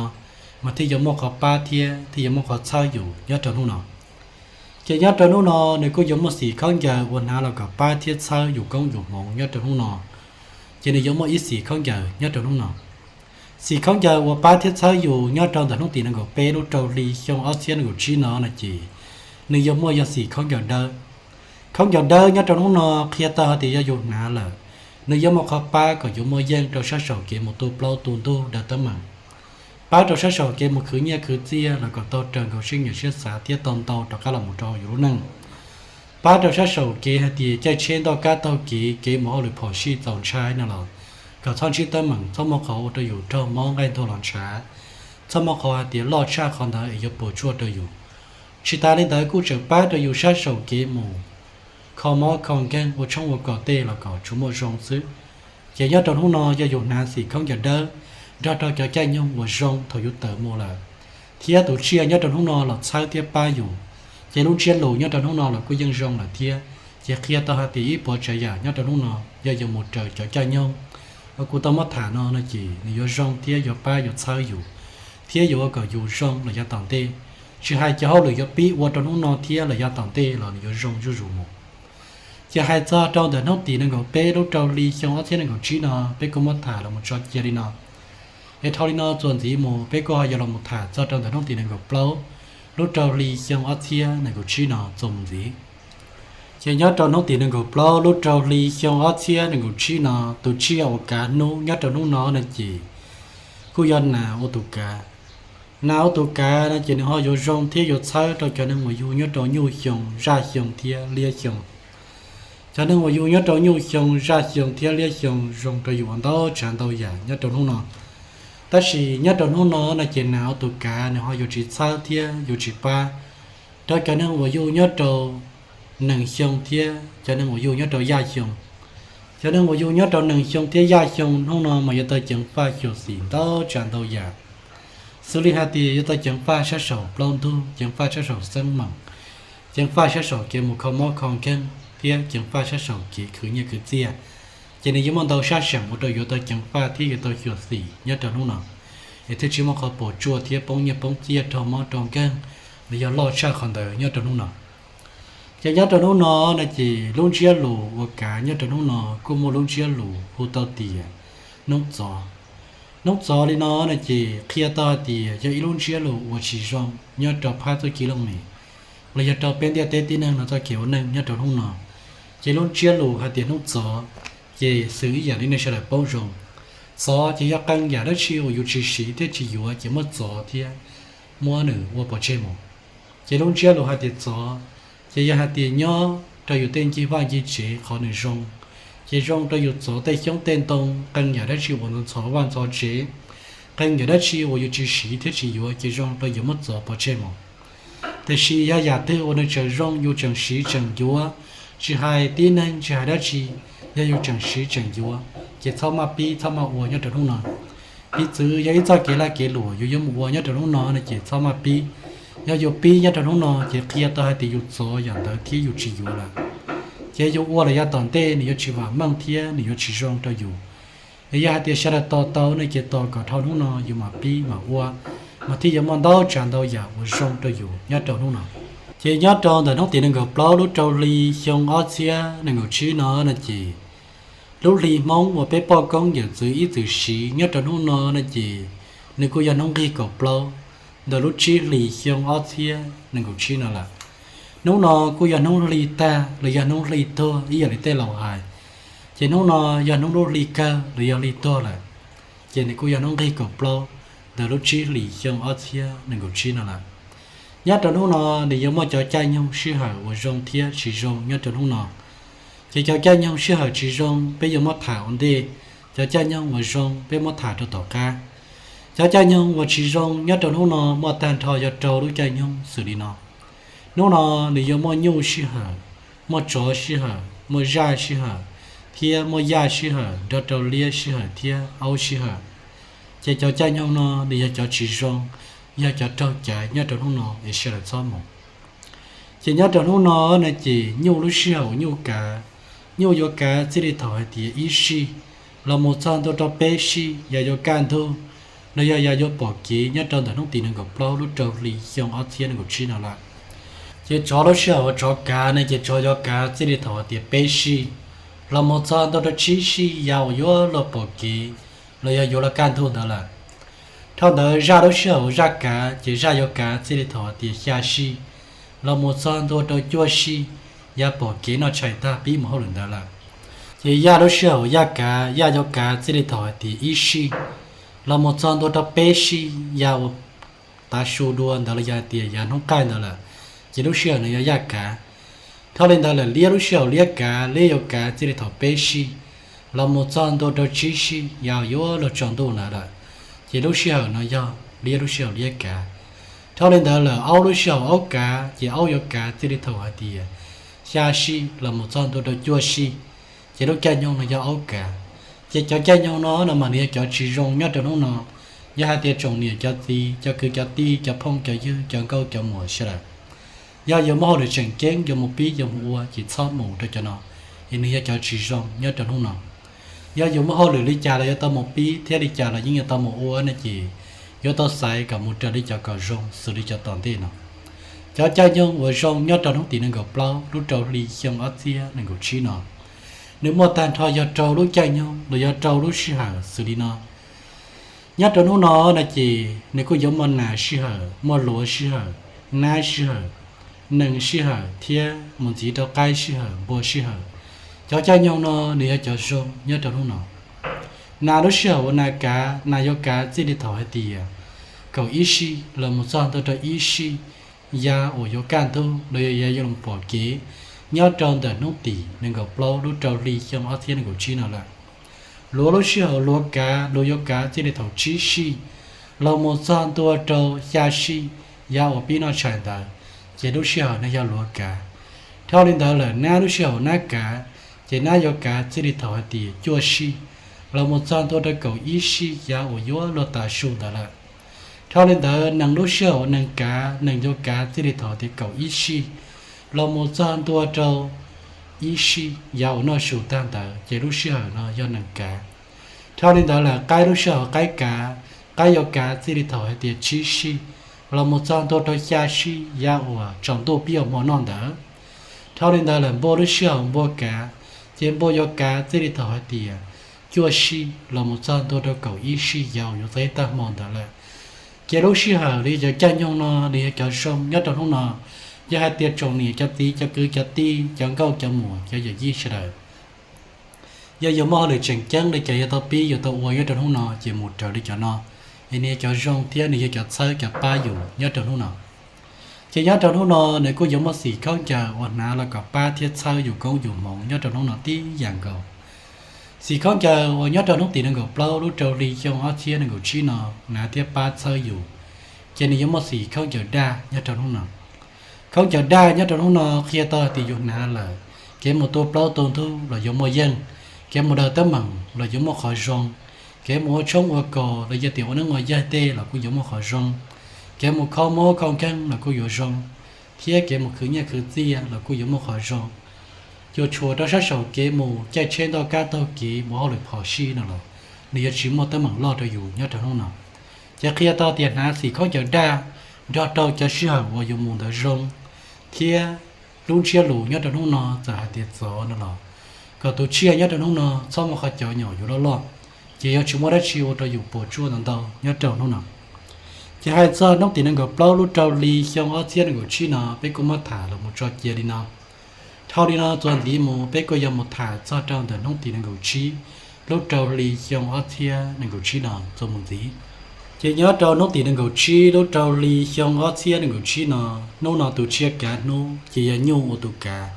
mas thiaj yuav muaj qhov pab thiab thiaj yuav muaj qhov txhawb yus nyob rau hnub no. Ces nyob rau hnub no nws kuj yuav muaj xim khaub ncaws uas hnav los kom pab thiab txhawb yus koob yus hmoov nyob rau hnub no. Ces nws yuav muaj ib xim khaub ncaws nyob rau hnub no. Xim khaub ncaws uas pab thiab txhawb yus nyob rau ntawm hnub tim nees nkaum peb lub rau hli xyoo ob txhiab nees nkaum tsib no no ces nws yuav muaj yog xim khaub ncaws dawb. Khaub ncaws dawb nyob rau hnub no qhia tau hais tias yog yus hnav lawm, nws yuav muaj qhov pab kom yus muaj yeej rau sab saum kev mus tu plaub tu ntug daws teeb meem, pab rau sab saum kev mus khwv nyiaj khwv txiaj los kom tau raws nkaus siab nyiam siab xav thiab tau ntau rov qab los mus rau yus lub neej, pab rau sab saum kev hais tias caij tsheb ntoj kab taug kev, kev mus hauj lwm phom sij txaus ntshai no los kom txhob ntsib teeb meem, txhob muaj qhov ua rau yus raug mob nqaij ntuag los ntshav, txhob muaj qhov hais tias loj tshaj qhov ntawd es yuav puas tsuaj rau yus. Tsis tas li ntawd kuj tseem pab rau yus sab saum kev mus kho mob kho nkeeg ua tshoob ua kos tej los kom tsuas muaj zoo xwb. Ces nyob rau hnub no yog yus hnav xim khaub ncaws dawb nrog rau cov caij nyoog uas zoo thaum yus tawm mus lawm, thiab tus tsiaj nyob rau hnub no los txhawb thiab pab yus, ces lub ntsiab lus nyob rau hnub no los kuj yeej zoo lawm thiab. Ces qhia tau hais tias ib puas tsav yam nyob rau hnub no yog yuav mus raws cov caij nyoog uas kuv tau muab tham no no ces nws yuav zoo thiab yuav pab yuav txhawb yus, thiab yuav ua kom yus zoo los yav tom ntej. Tsis hais cov hauj lwm yuav pib ua rau hnub no thiab los yav tom ntej los nws yuav zoo zuj zus mus. Ces hais txog rau ntawm hnub tim nees nkaum peb lub rau hli xyoo ob txhiab nees nkaum tsib no peb kuj muab tham los mus tso cia li no. Es dhau li no txuas ntxiv mus peb kuj ho yuav los mus tham txog rau ntawm hnub tim nees nkaum plaub lub rau hli xyoo ob txhiab nees nkaum tsib no txuas mus ntxiv. Ces nyob rau hnub tim nees nkaum plaub lub rau hli xyoo ob txhiab nees nkaum tsib no, tus tsiaj uas kav hnub nyob rau hnub no no ces kuj yog nas ua tus kav. Nas ua tus kav no ces nws ho yuav zoo thiab yuav txhawb rau cov neeg uas yug nyob rau nyuj xyoo, zaj xyoo thiab liab xyoo. Cov neeg uas yug nyob rau nyuj xyoo, zaj xyoo thiab liab xyoo zoo rau yus ua ntau tsav ntau yam nyob rau hnub no. Tab sis nyob rau hnub no no ces nas ua tus kav nws ho yuav tsis txhawb thiab yuav tsis pab rau cov neeg uas yug nyob rau nees xyoo thiab cov neeg uas yug nyob rau yaj xyoo. Cov neeg uas yug nyob rau nees xyoo thiab yaj xyoo hnub no mas yuav tau ceev faj xyuam xim ntau tsav ntau yam, xws li hais tias yuav tau ceev faj sab saum plaub ntug, ceev faj sab saum xeeb meem, ceev faj sab saum kev mus kho mob kho nkeeg thiab ceev faj sab saum kev khwv nyiaj khwv txiaj. Ces nws yuav muaj ntau sab seem ua rau yuav tau ceev faj thiab yuav tau xyuam xim nyob rau hnub no, es thiaj tsis muaj qhov puas tsuaj thiab poob nyiaj poob txiaj raug mob raug nkeeg los yog loj tshaj qhov ntawd nyob rau hnub no. Ces nyob rau hnub no no ces lub ntsiab lus uas kav nyob rau hnub no kuj muaj lub ntsiab lus hu tau tias hnub txov. Hnub txov li no no ces qhia tau hais tias yog ib lub ntsiab lus uas tsis zoo nyob rau phab txuj ci looj mem los yog rau peb ntiaj teb tib neeg no txoj kev ua neej nyob rau hnub no. Ces lub ntsiab lus hais tias hnub txov Ces xws ib yam li nej sawv daws paub zoo, txov ces yog qee yam dab tsi uas yus tsis siv thiab tsis yuav ces muab txov thiab muab nws ua pov tseg mus. Ces lub ntsiab lus hais tias txov, ces yog hais tias nyob rau yus tej ncig vaj ncig tsev qhov nws zoo, ces zoo rau yus txov tej xyoob tej ntoo, qee yam dab tsi uas ntxhov vaj ntxhov tsev, qee yam dab tsi uas yus tsis siv thiab tsis yuav ces zoo rau yus muab txov pov tseg mus. Tiam sis yog yam twg uas nws tseem zoo yus tseem siv tseem yuav, tsis hais tib neeg tsis hais dab tsi, yog yus tseem siv tseem yuav ces txhob maj pib txhob maj ua nyob rau hnub no. Piv txwv yog ib txoj kev lag kev luam yus yuav mus ua nyob rau hnub no no ces txhob maj pib. Yog yus pib nyob rau hnub no ces qhia tau hais tias yus txov yam ntawd thiab yus tsis yuav lawm. Ces yus ua lawm yav tom ntej nws yuav tsis vam meej thiab nws yuav tsis zoo rau yus. Es yog hais tias sawv daws tos tau no ces tos kom dhau hnub no yus mam pib mam ua, mas thiaj yuav muaj ntau tsav ntau yam uas zoo rau yus nyob rau hnub no. Ces nyob rau ntawm hnub tim nees nkaum plaub lub rau hli xyoo ob txhiab nees nkaum tsib no no ces lub hli Hmoob uas peb poj koob yawm txwv ib txwm siv nyob rau hnub no no ces nws kuj yog hnub nqig kaum plaub ntawm lub tsib hlis xyoo ob txhiab nees nkaum tsib no lawm. Hnub no kuj yog hnub hli tag los yog hnub hli tuag ib yam li tej laus hais. Ces hnub no yog hnub lub hli kawg los yog hli tuag lawm. Ces nws kuj yog hnub nqig kaum plaub ntawm lub tsib hlis xyoo ob txhiab nees nkaum tsib no lawm. Nyob rau hnub no nws yuav muaj cov caij nyoog sij hawm uas zoo thiab tsis zoo nyob rau hnub no. Ces cov caij nyoog sij hawm tsis zoo peb yuav muab tham ua ntej, cov caij nyoog uas zoo peb muab tham rau tom qab. Cov caij nyoog uas tsis zoo nyob rau hnub no muaj tag nrho yog rau lub caij nyoog xws li no. Hnub no nws yuav muaj nyuj sij hawm, muaj tsov sij hawm, muaj zaj sij hawm, thiab muaj yaj sij hawm nrog rau liab sij hawm thiab aub sij hawm. Ces cov caij nyoog no nws yog cov tsis zoo, yog cov raug caiv nyob rau hnub no es sawv daws txhob mus. Ces nyob rau hnub no no ces nyuj lub sij hawm uas nyuj kav, nyuj yuav kav txij li thaum hais tias ib sij los mus txog ntua rau peb sij yav yuav kaj ntug, los yog yav yuav pom kev nyob rau ntawm hnub tim nees nkaum plaub lub rau hli xyoo ob txhiab nees nkaum tsib no lawm. Ces tsov lub sij hawm uas tsov kav ne ces tsov yuav kav txij li thaum hais tias peb sij los mus txog ntua rau tsib sij yav uas yuav luag pom kev los yog yuav luag kaj ntug ntawd lawm. Dhau ntawd zaj lub sij hawm uas zaj kav ces zaj yuav kav txij li thaum hais tias xya sij los mus txog ntua rau cuaj sij yav pom kev noj tshais tag pib mus hauj lwm ntawd lawm. Ces yaj lub sij hawm uas yaj kav, yaj yuav kav txij li thaum hais tias ib sij los mus txog ntua rau peb sij yav uas tav su dua ntawd los yog hais tias yav hnub qaij ntawd lawm, ces lub sij hawm no yog yaj kav. Dhau li ntawd lawm liab lub sij hawm liab kav, liab yuav kav txij li thaum peb sij los mus txog ntua rau tsib sij yav uas yuav luag tsaus ntuj ntawd lawm, ces lub sij hawm no yog liab lub sij hawm liab kav. Dhau li ntawd lawm aub lub sij hawm aub kav, ces aub yuav kav txij li thaum hais tias xya sij los mus txog ntua rau cuaj sij, ces lub caij nyoog no yog aub kav. Ces cov caij nyoog no no mas nws yog cov tsis zoo nyob rau hnub no. Yog hais tias tsoom niam cov txiv, cov kwv cov tij, cov phooj cov ywg, cov nkauj cov muam sawv daws, yog yuav muaj hauj lwm tseem ceeb yuav mus pib yuav mus ua ces txhob mus rau cov no, es nws yog cov tsis zoo nyob rau hnub no. Yog yuav muaj hauj lwm li cas los yuav tau mus pib thiab li cas los yeej yuav tau mus ua no ces yuav tau xaiv kom mus raws li cov kom zoo xws li cov tom ntej no. Cov caij nyoog uas zoo nyob rau hnub tim nees nkaum plaub lub rau hli xyoo ob txhiab nees nkaum tsib no, nws muaj tag nrho yog rau lub caij nyoog los yog rau lub sij hawm xws li no. Nyob rau hnub no no ces nws kuj yuav muaj nas sij hawm, muaj luav sij hawm, nab sij hawm, nees sij hawm thiab mus ntxiv rau qaib sij hawm, npua sij hawm. Cov caij nyoog no nws yog cov zoo nyob rau hnub no. Nas lub sij hawm uas nas kav, nas yuav kav txij li thaum hais tias kaum ib sij los mus txog ntua rau ib sij yav uas yuav kaj ntug los yog yav yuav los pom kev nyob rau ntawm hnub tim nees nkaum plaub lub rau hli xyoo ob txhiab nees nkaum tsib no lawm. Luav lub sij hawm luav kav, luav yuav kav txij li thaum tsib sij los mus txog ntua rau xya sij yav uas pib noj tshais ntawd, ces lub sij hawm no yog luav kav. Dhau li ntawd lawm nab lub sij hawm nab kav, ces nab yuav kav txij li thaum hais tias cuaj sij los mus txog ntua rau kaum ib sij yav uas yuav luag tav su ntawd lawm. Dhau li ntawd nees lub sij hawm nees kav, nees yuav kav txij li thaum hais tias kaum ib sij los mus txog ntua rau ib sij yav uas noj su tag ntawd, ces lub sij hawm no yog nees kav. Dhau li ntawd lawm qaib lub sij hawm qaib kav, qaib yuav kav txij li thaum hais tias tsib sij los mus txog ntua rau xya sij yav uas tsaus ntuj pib ua hmo noj ntawd. Dhau li ntawd lawm npua lub sij hawm npua kav, ces npua yuav kav txij li thaum hais tias cuaj sij los mus txog ntua rau kaum ib sij yav uas yuav txog ib tag hmo ntawd lawm. Ces lub sij hawm los yog cov caij nyoog no nws yog cov zoo nyob rau hnub no. Yog hais tias tsoom niam cov txiv, cov kwv cov tij, cov nkauj cov muam, cov yawm yij sawv daws, Yog yus muaj hauj lwm tseem ceeb li cas yuav tau pib yuav tau ua nyob rau hnub no ces mus raws li cov no, es nws yog cov zoo thiab nws yog cov txhawb cov pab yus nyob rau hnub no. Ces nyob rau hnub no nws kuj yuav muaj xim khaub ncaws uas hnav los kom pab thiab txhawb yus koob yus hmoov nyob rau hnub no tib yam nkaus. Xim khaub ncaws uas nyob rau hnub tim nees nkaum plaub lub rau hli xyoo ob txhiab nees nkaum tsib no hnav thiab pab txhawb yus, ces nws yuav muaj xim khaub ncaws daj nyob rau hnub no. Khaub ncaws daj nyob rau hnub no qhia tau hais tias yus hnav lawm, kev mus tua plaub tua ntug los yuav muaj yeej, kev mus daws teeb meem los yuav muaj qhov zoo, kev mus ua tshoob ua kos los yog tias ua neeb ua yaig tej los kuj yuav muaj qhov zoo, kev mus kho mob kho nkeeg los kuj yuav zoo, thiab kev mus khwv nyiaj khwv txiaj los kuj yuav muaj qhov zoo. Cuam tshuam rau sab saum kev mus caij tsheb ntoj kab taug kev mus hauj lwm phom sij no los nws yuav tsis muaj teeb meem loj rau yus nyob rau hnub no. Ces qhia tau tias hnav xim khaub ncaws daj nrog rau cov sij hawm uas yus mus ntawd zoo, thiab lub ntsiab lus nyob rau hnub no txawm hais tias txov no los kom tus tsiaj nyob rau hnub no txhob muaj qhov cov nyom yuav loj loj, ces yuav tsis muaj dab tsi ua rau yus puas tsuaj ntau ntau nyob rau hnub no. Ces hais txog hnub tim nees nkaum plaub lub rau hli xyoo ob txhiab nees nkaum tsib no peb kuj muab tham los mus tso cia li no. Dhau li no txuas ntxiv mus peb kuj yuav mus tham txog rau ntawm hnub tim nees nkaum tsib lub rau hli xyoo ob txhiab nees nkaum tsib no txuas mus ntxiv. Ces nyob rau hnub tim nees nkaum tsib lub rau hli xyoo ob txhiab nees nkaum tsib no, hnub no tus tsiaj kav hnub ces yog nyuj ua tus kav.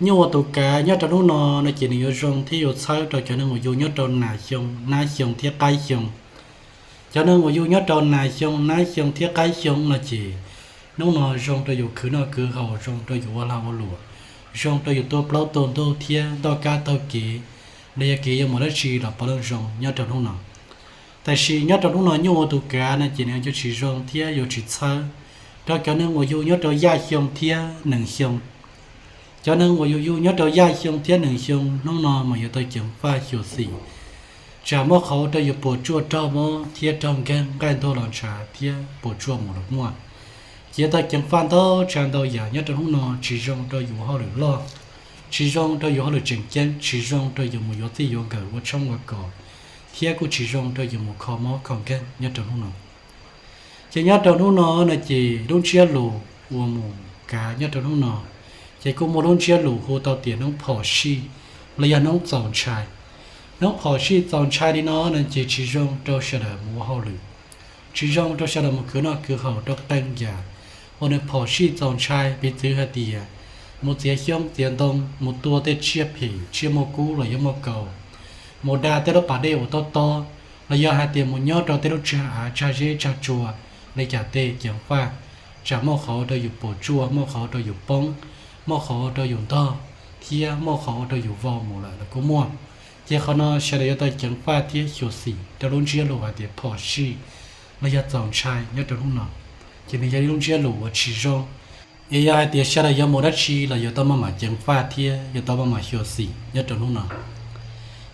Nyuj ua tus kav nyob rau hnub no no ces nws yuav zoo thiab yuav txhawb rau cov neeg uas yug nyob rau nas xyoo, nab xyoo thiab qaib xyoo. Cov neeg uas yug nyob rau nas xyoo, nab xyoo thiab qaib xyoo no ces hnub no zoo rau yus khwv noj khwv haus, zoo rau yus ua lag ua luam, zoo rau yus tua plaub tua ntug thiab ntoj kab taug kev, los yog kev yuav mus dab tsi los puav leej zoo nyob rau hnub no. Tab sis nyob rau hnub no nyuj ua tus kav no ces nws yuav tsis zoo thiab yuav tsis txhawb rau cov neeg uas yug nyob rau yaj xyoo thiab nees xyoo. Cov neeg uas yug yug nyob rau yaj xyoo thiab nees xyoo hnub no mas yuav tau ceev faj xyuam xim, tsam muaj qhov ua rau yus puas tsuaj raug mob thiab raug nkeeg, nqaij ntuag los ntshav thiab puas tsuaj mus los muaj. Ces yuav tau ceev faj ntau tsav ntau yam nyob rau hnub no, tsis zoo rau yus hauj lwm loj, tsis zoo rau yus hauj lwm tseem ceeb, tsis zoo rau yus mus yuav txij yuav nkawm ua tshoob ua kos, thiab kuj tsis zoo rau yus mus kho mob kho nkeeg nyob rau hnub no. Ces nyob rau hnub no no ces lub ntsiab lus uas mus kav nyob rau hnub no ces kuj muaj lub ntsiab lus hu tau tias hnub phom sij los yog hnub txaus ntshai. Hnub phom sij txaus ntshai li no no ces tsis zoo rau sawv daws mus ua hauj lwm, tsis zoo rau sawv daws mus khwv noj khwv haus rau qee yam uas nws phom sij txaus ntshai, piv txwv hais tias mus txiav xyoob txiav ntoo, mus tua tej tsiaj phem tsiaj muaj kub los yog muaj kaus, mus da tej lub pas dej uas tob tob, los yog hais tias mus nyob rau tej lub tsag av tsag zeb tsag tsua li cas tej ceev faj, tsam muaj qhov ua rau yus puas tsuaj, muaj qhov ua rau yus poob, muaj qhov ua rau yus ntog, thiab muaj qhov ua rau yus vau mus lawm los kuj muaj. Ces qhov no sawv daws yuav tau ceev faj thiab xyuam xim rau lub ntsiab lus hais tias phom sij los yog txaus ntshai nyob rau hnub no, ces nws yog ib lub ntsiab lus uas tsis zoo. Es yog hais tias sawv daws yuav mus dab tsi los yuav tau maj mam ceev faj thiab yuav tau maj mam xyuam xim nyob rau hnub no.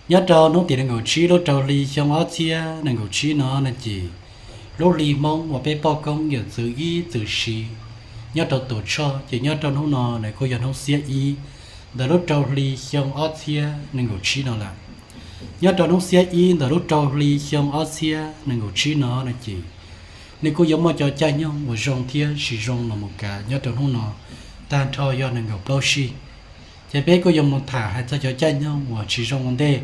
Nyob rau hnub tim nees nkaum tsib lub rau hli xyoo ob txhiab nees nkaum tsib no no ces lub hli Hmoob uas peb poj koob yawm txwv ib txwm siv nyob rau Tuam Tshoj ces nyob rau hnub no nws kuj yog hnub xiab ib ntawm lub rau hli xyoo ob txhiab nees nkaum tsib no lawm. Nyob rau hnub xiab ib ntawm lub rau hli xyoo ob txhiab nees nkaum tsib no no ces nws kuj yuav muaj cov caij nyoog uas zoo thiab tsis zoo los mus kav nyob rau hnub no tag nrho yog nees nkaum plaub sij. Ces peb kuj yuav mus tham hais txog cov caij nyoog uas tsis zoo ua ntej,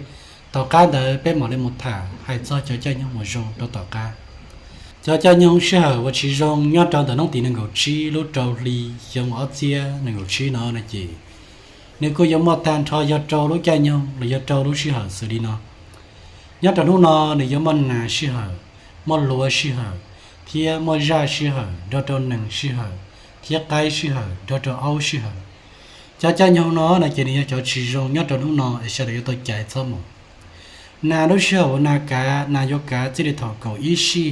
tom qab ntawd peb mam li mus tham hais txog cov caij nyoog uas zoo rau tom qab. Cov caij nyoog sij hawm uas tsis zoo nyob rau ntawm hnub tim nees nkaum tsib lub rau hli xyoo ob txhiab nees nkaum tsib no no ces nws kuj yuav muaj tag nrho yog rau lub caij nyoog los yog rau lub sij hawm xws li no. Nyob rau hnub no nws yuav muaj nas sij hawm, muaj luav sij hawm, thiab muaj zaj sij hawm nrog rau nees sij hawm, thiab qaib sij hawm nrog rau aub sij hawm. Cov caij nyoog no no ces nws yog cov tsis zoo nyob rau hnub no es sawv daws yuav tau caiv txhob mus. Nas lub sij hawm uas nas kav, nas yuav kav txij li thaum kaum ib sij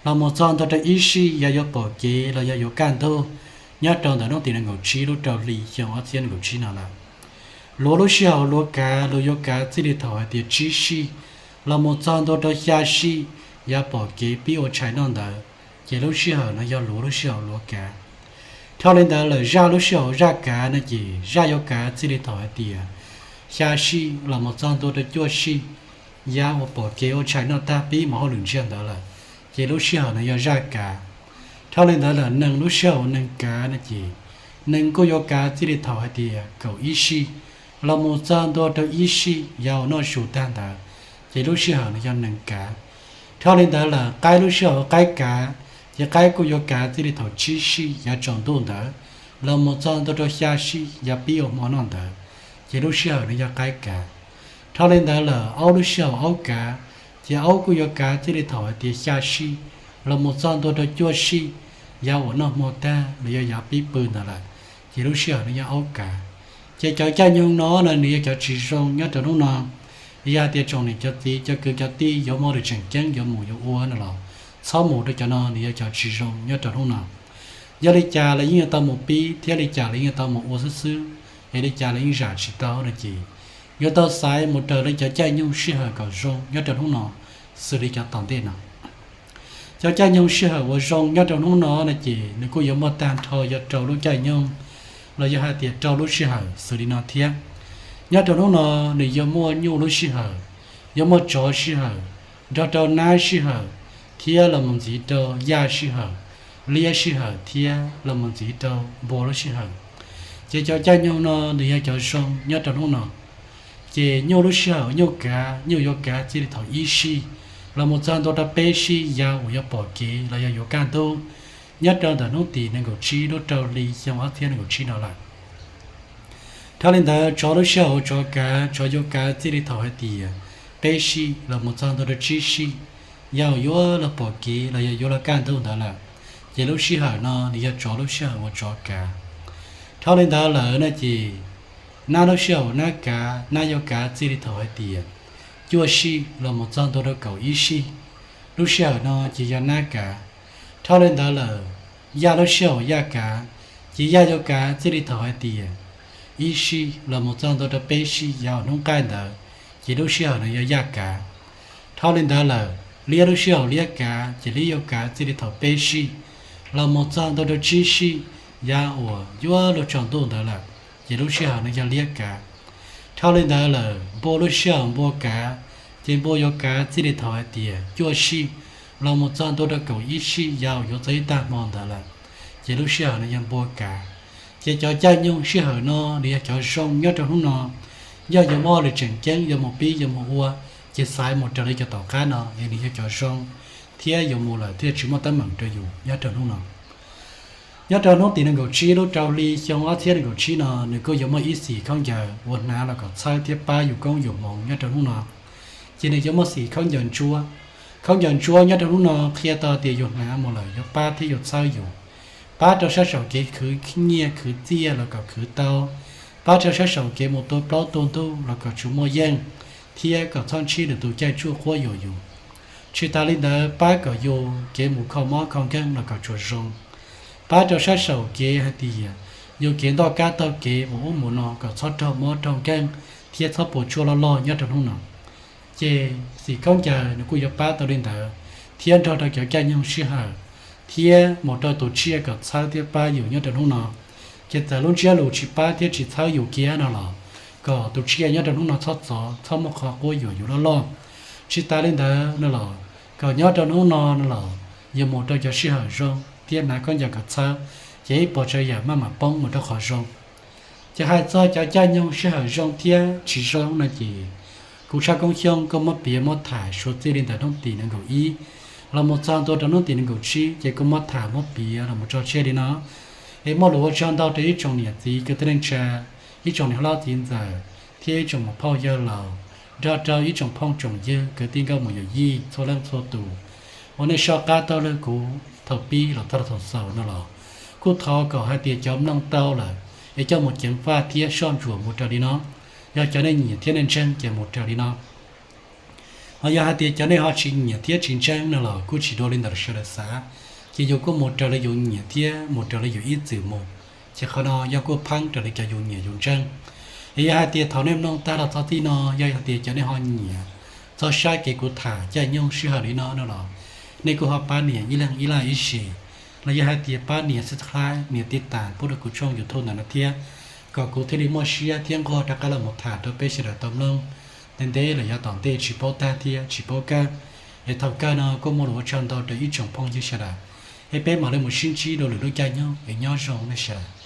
los mus txog ntua rau ib sij yav yuav pom kev los yog yuav kaj ntug nyob rau ntawm hnub tim nees nkaum tsib lub rau hli xyoo ob txhiab nees nkaum tsib no lawm. Luav lub sij hawm luav kav, luav yuav kav txij li thaum hais tias tsib sij los mus txog ntua rau xya sij yav pom kev pib ua tshais noj ntawd, ces lub sij hawm no yog luav lub sij hawm luav kav. Dhau li ntawd lawm zaj lub sij hawm zaj kav no ces zaj yuav kav txij li thaum hais tias xya sij los mus txog ntua rau cuaj sij yav uas pom kev ua tshais noj tag pib mus hauj lwm ntsiag ntawd lawm, ces lub sij hawm no yog zaj kav. Dhau li ntawd lawm nees lub sij hawm nees kav no ces nees kuj yuav kav txij li thaum hais tias kaum ib sij los mus txog ntua rau ib sij yav uas noj su tag ntawd, ces lub sij hawm no yog nees kav. Dhau li ntawd lawm qaib lub sij hawm qaib kav, ces qaib kuj yuav kav txij li thaum tsib sij yav tsaus ntuj ntawd los mus txog ntua rau xya sij yav pib ua hmo noj ntawd, ces lub sij hawm no yog qaib kav. Dhau li ntawd lawm aub lub sij hawm aub kav, ces aub kuj yuav kav txij li thaum hais tias xya sij los mus txog ntua rau cuaj sij yav uas noj hmo tag los yog yav pib pw ntawd lawm, ces lub sij hawm no yog aub kav. Ces cov caij nyoog no no nws yog cov tsis zoo nyob rau hnub no. Yog hais tias tsoom niam cov txiv cov kwv cov tij yuav muaj lwm tseem ceeb yuav mus yuav ua no los txhob mus rau cov no, nws yog cov tsis zoo nyob rau hnub no. Yog li cas los yeej yuav tau mus pib thiab li cas los yeej yuav tau mus ua xwb xwb, es li cas los yeej zam tsis tau no ces yuav tau xaiv mus raws li cov caij nyoog sij hawm kom zoo nyob rau hnub no xws li cov tom ntej no. Cov caij nyoog sij hawm uas zoo nyob rau hnub no no ces nws kuj yuav muaj tag nrho yog rau lub caij nyoog los yog hais tias rau lub sij hawm xws li no thiab. Nyob rau hnub no nws yuav muaj nyuj lub sij hawm, yuav muaj tsov sij hawm, nrog rau nab sij hawm, thiab los mus ntxiv rau yaj sij hawm, liab sij hawm thiab los mus ntxiv rau npua lub sij hawm. Ces cov caij nyoog no nws yog cov zoo nyob rau hnub no. Ces nyuj lub sij hawm nyuj kav, nyuj yuav kav txij li thaum ib sij los mus txog ntua rau peb sij yav uas yuav pom kev los yog yuav kaj ntug nyob rau ntawm hnub tim nees nkaum tsib lub rau hli xyoo ob txhiab nees nkaum tsib no lawm. Dhau li ntawd tsov lub sij hawm uas tsov kav, tsov yuav kav txij li thaum hais tias peb sij los mus txog ntua rau tsib sij yav uas yuav los pom kev los yog yuav los kaj ntug ntawd lawm, ces lub sij hawm no nws yog tsov lub sij hawm uas tsov kav. Dhau li ntawd lawm no ces nab lub sij hawm uas nab kav, nab yuav kav txij li thaum hais tias cuaj sij los mus txog ntua rau kaum ib sij, lub sij hawm no ces yog nab kav. Dhau li ntawd lawm yaj lub sij hawm uas yaj kav, ces yaj yuav kav txij li thaum hais tias ib sij los mus txog ntua rau peb sij yav uas hnub qaij ntawd, ces lub sij hawm no yog yaj kav. Dhau li ntawd lawm liab lub sij hawm liab kav, ces liab yuav kav txij li thaum peb sij los mus txog ntua rau tsib sij yav uas yuav luag tsaus ntuj ntawd lawm, ces lub sij hawm no yog liab kav. Dhau li ntawd lawm npua lub sij hawm npua kav, ces npua yuav kav txij li thaum hais tias cuaj sij los mus txog ntua rau kaum ib sij yav uas yuav txog ib tag hmo ntawd lawm, ces lub sij hawm no yog npua kav. Ces cov caij nyoog sij hawm no nws yog cov zoo nyob rau hnub no. Yog yuav muaj lwm tseem ceeb yuav mus pib yuav mus ua, ces xaiv mus raws li cov tom qab no es nws yog cov zoo thiab yuav mus lawm thiaj tsis muaj teeb meem rau yus nyob rau hnub no. Nyob rau hnub tim nees nkaum tsib lub rau hli xyoo ob txhiab nees nkaum tsib no nws kuj yuav muaj ib xim khaub ncaws uas hnav los kom txhawb thiab pab yus koob yus hmoov nyob rau hnub no. Ces nws yuav muaj xim khaub ncaws ntsuab. Khaub ncaws ntsuab nyob rau hnub no qhia tau tias yus hnav mus lawm yuav pab thiab yuav txhawb yus, pab rau sab saum kev khwv nyiaj khwv txiaj los kom khwv tau, pab rau sab saum kev mus tua plaub tua ntug los kom tsuas muaj yeej, thiab kom txhob ntsib lwm tus caij tsuj quab yuam yus. Tsis tas li ntawd pab kom yus kev mus kho mob kho nkeeg los kom tsuas zoo, pab rau sab saum kev hais tias yus kev ntoj kab taug kev mus ub mus no kom txhob raug mob raug nkeeg thiab txhob puas tsuaj loj loj nyob rau hnub no. Ces xim khaub ncaws nws kuj yuav pab tau li ntawd, thiab nrog rau cov caij nyoog sij hawm, thiab mus rau tus tsiaj kom txhawb thiab pab yus nyob rau hnub no. Ces txawm lub ntsiab lus tsis pab thiab tsis txhawb yus kiag no los, kom tus tsiaj nyob rau hnub no txhob txov txhob muaj qhov quab yuam yus loj loj. Tsis tas li ntawd no los, kom nyob rau hnub no no los, yus mus rau cov sij hawm zoo thiab hnav khaub ncaws kom txhawb, ces ib puas tsav yam maj mam poob mus rau qhov zoo. Ces hais txog cov caij nyoog sij hawm zoo thiab tsis zoo no ces, kuv Tshaj Koob Xyooj kuj muab piav muab tham suav txij li ntawm hnub tim nees nkaum ib los mus txog ntua rau hnub tim nees nkaum tsib ces kuj muab tham muab piav los mus tso tseg li no. Es muaj lus ua tsaug ntau rau ib tsoom niam txiv kwv tij neej tsa, ib tsoom niam hlob txiv ntxawm, thiab ib tsoom muam phauj yawg laus, nrog rau ib tsoom phooj tsoom ywg kwv tij nkauj muam yawm yij txhua leej txhua tus uas nej soj qab taug lwm kuv thaum pib los txog rau thaum xaus no los, kuj thov kom hais tias cov mloog tau lawm es coj mus ceev faj thiab soj ntsuam mus raws li no. Yog cov nej nyiam thiab nej ntseeg ces mus raws li no. Ho yog hais tias cov nej ho tsis nyiam thiab tsis ntseeg no los kuj tsis dua li ntawm sawv daws xav, ces yus kuj mus raws li yus nyiam thiab mus raws li yus ib txwm mus, ces qhov no yog kuj pheeb raws li cov yus nyiam yus ntseeg. Es yog hais tias thaum nej mloog tag los txog txij no yog hais tias cov nej ho nyiam txog saib kev kuv tham caij nyoog sij hawm li no no los, nej kuj ho pab nias ib leeg ib laj ib sim, los yog hais tias pab nias subscribe nias tij tas pub rau kuv tshooj YouTube ntawm no thiab, kom kuv thiaj li muaj siab thiab nquag rov qab los mus tham rau peb sawv daws tau mloog ntev ntev los yav tom ntej tsis paub tag thiab tsis paub kawg. Es thaum kawg no kuj muaj lus ua tsaug ntau rau ib tsoom phooj ywg sawv daws, es peb mam li mus sib ntsib dua lwm lub caij nyoog es nyob zoo nej sawv daws.